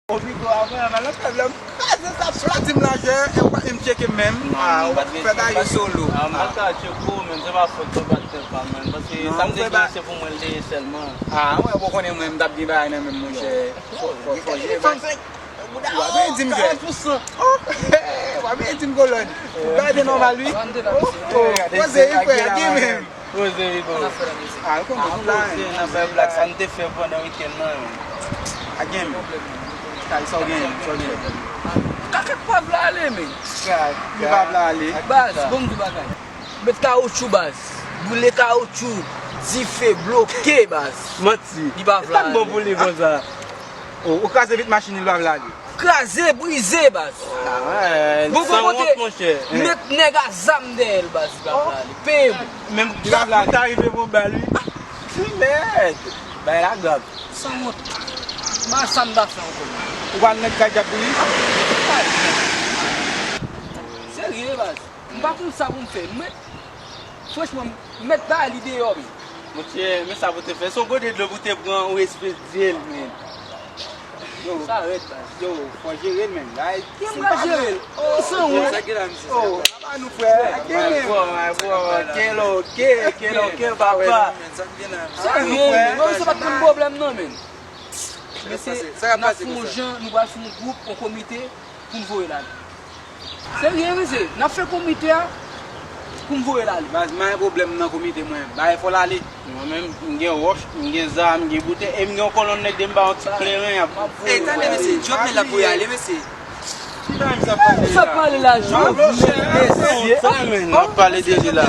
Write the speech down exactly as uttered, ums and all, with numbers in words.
Obligo a mwen, men lòt fè blan kraze sa plat di m la jè, e ou pa menm tcheke m menm. Ah, ou pa fè bagay solo. Ah, mwen ka tcheke ou, men se pa fòt ou pa t fè pa mwen. Paske sa m te gen se pou mwen l te ye sèlman. Ah, mwen pou konnen mwen m t ap gen bagay nan menm monchè. Fò, fò, fò jere bagay. Ou ap byen di m jè. Oh, w ap byen di m kolòn. Bagay de nòmal wi. Oh, oh, poze wi frè, gen menm. Poze wi bro. Ah, ou konn tout la. Nan bay blak sa m te fè pandan wikenn nan. A gen menm. Kay sa w gen, sa w gen. Kakèt pa vle ale men. Li pa vle ale. Baz, bon m di bagay. Met kawotchou baz. Boule kawotchou. Dife, bloke baz. Manti. Li pa vle ale. Bon pou li konsa. Ou, ou kraze vit machin li pa vle ale. Kraze, brize baz. Ah, ouais, bon, bon, sanwont, monchè. Met nèg a zam dèyè l baz, li pa vle ale. Peye m. Menm gad pou ta rive pou bal wi. Ti mèd. Bay la grav. Sanwont. Ma sa m ta fè ankò. Ou pral nèg kay djab pou li? Serye baz. M pa konn sa pou m fè. Mwen, franchman, m mèt bay li deyò men. Monchè, men sa pou te fè. Se yon gode dlo pou te pran ou espes dyèl men. Yo, sa rèd baz. Yo, fò jere l men. Ay, ki m ka jere l? Oh, sanwont. Sa ki la misye. Oh, apa nou frè. Ay, bro, ay, bro. Kelo, ke, kelo, ke, papa. Serye men. Mwen se pa t konn pwoblèm nan men. Mesye, n ap fè yon jan, nou pral fè yon gwoup, yon komite pou n voye l ale. Serye mesye, n ap fè komite a pou n voye l ale. Baz, m pa gen pwoblèm nan komite mwen. Bagay fò l ale. Mwen menm, m gen wòch, m gen zam, m gen boutèy, e m gen yon kolonn nèg de m ba yon ti kleren y ap. Ey, tande mesye, djòb men la pou y ale mesye. Ki bagay m sa pale la? Sa pale la, jòb men mesye. Sa men, n ap pale de li la.